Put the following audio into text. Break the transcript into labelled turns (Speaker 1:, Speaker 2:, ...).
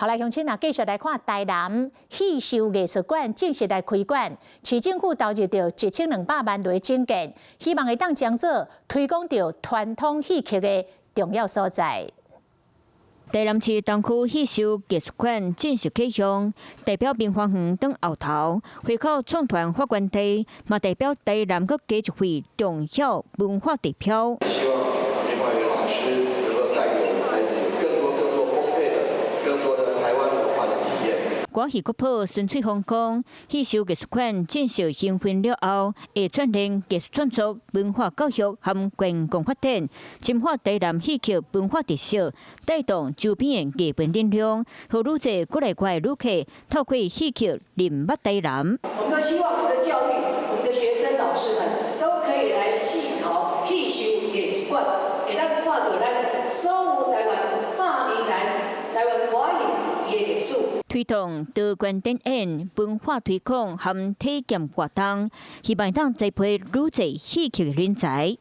Speaker 1: 好來，鄉親啊，繼續來看台南戲秀藝術館正式來開館，市政府投入著1200萬來整建，希望會當將做推廣著傳統戲曲的重要所在。
Speaker 2: 台南市東區戲秀藝術館正式啟用，代表明華園轉後頭，回口創團發源地，嘛代表台南閣加一份重要文化地標。
Speaker 3: 希望明華園老師能夠帶給我們孩子更多更多豐沛的、更多的台灣文化的體驗。
Speaker 2: 歌戲國寶孫翠鳳講，戲秀藝術館正式興奮了後，會串聯藝術創作、文化教育和觀光發展，深化台南戲曲文化特色，帶動周邊的藝文力量，予愈濟國內外旅客透過戲曲認捌台南。
Speaker 4: 我們都希望我們的教育，我們的學生老師們都可以來戲巢戲秀藝術館，會當看到咱所有台灣百年來台灣歌戲的歷史。
Speaker 2: 推動多元展演、文化推廣和體驗活動，希望當栽培愈濟戲曲人才。